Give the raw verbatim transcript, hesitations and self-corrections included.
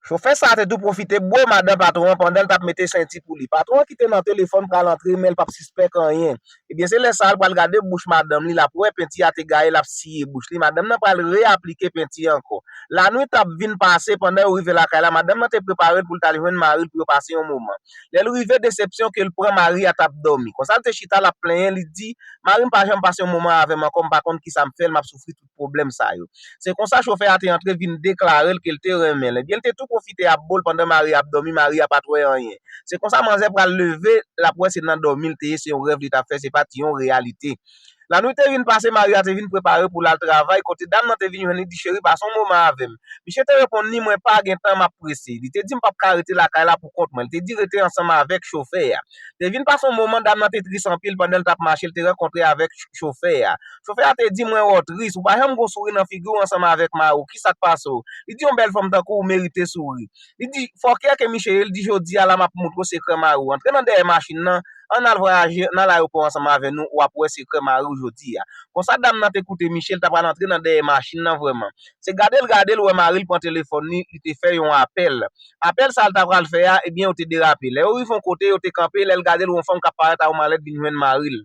Chofè sa a te tou pwofite bwè madan patwon an pandan l t ap mete senti pou li. Patwon an ki te nan telefòn pral antre, men l p ap sispèk anyen. Ebyen, se lè sa a l pral gade bouch madanm li, l ap wè penti a te gaye, l ap siye bouch li. Madanm nan pral reaplike penti a ankò. Lannuit ap vin pase pandan yo rive lakay la, madanm nan te prepare l pou l t al jwenn mari l pou yo pase yon moman. Lè l rive, desepsyon ke l pran, mari a t ap dòmi. Konsa l te chita, l ap plenyen, li di, "Mari m pa janm pase yon moman avè m ankò, m pa konn kisa m fè l, m ap soufri tout pwoblèm sa yo." Se konsa chofè a te antre vin deklare l ke l te renmen l. Ebyen, l te tou pwofite ap bo l pandan mari a ap dòmi, mari a pa t wè anyen. Se konsa manzè pral leve, l ap wè se nan dòmi l te ye, se yon rèv li t ap fè, se pa t yon reyalite. Lannuit te vin pase, mari a te vin prepare pou l al travay, kote dam nan te vin jwenn li, di, "Cheri, pase yon moman avè m." Misye te reponn li, "Mwen pa gen tan, m ap prese." Li te di, "M p ap ka rete lakay la pou kont mwen." Li te di, "Rete ansanm avèk chofè a." Te vin pase yon moman, dam nan te tris anpil pandan l t ap mache, l te rankontre avèk ch-, chofè a. Chofè a te di, "Mwen wè w tris, ou pa janm gon souri nan figi w ansanm avèk mari w, kisa k pase w?" Li di, "Yon bèl fanm tankou w merite souri." Li di, "Fòkè ke Michel," li di, "jodi a la m ap montre w sekrè mari w. Antre nan dèyè machin nan, ann al vwayaje, ann al ayewopò ansanm avè nou, w ap wè sekrè mari w jodi a." Konsa dam nan te koute Michel, t ap pral antre nan dèyè machin nan vrèman. Se gade l gade l wè mari l pran telefòn li, li te fè yon apèl. Apèl sa l ta pral fè a, ebyen, yo te derape. Lè yo rive yon kote, yo te kanpe, lè l gade l wè yon fanm k ap parèt a yon malèt vin jwenn mari l.